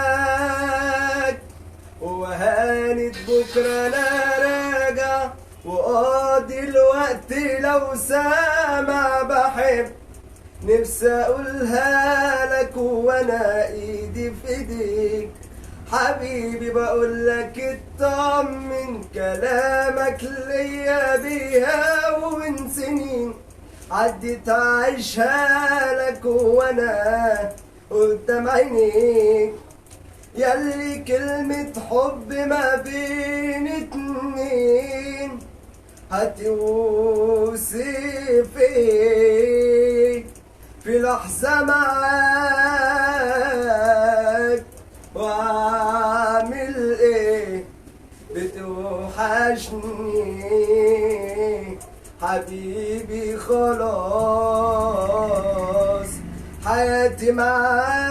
معاك. وهانت بكرة انا راجع، وقاضي الوقت لو سامع بحب. نفسي اقولها لك وانا ايدي في ايديك، حبيبي بقول لك اطمن، كلامك ليا بيها ومن سنين عديت عايشها لك وانا قدام عينيك. ياللي كلمة حب ما بين اتنين هتوصف ايه في لحظة معاك، واعمل ايه بتوحشني حبيبي خلاص حياتي معاك.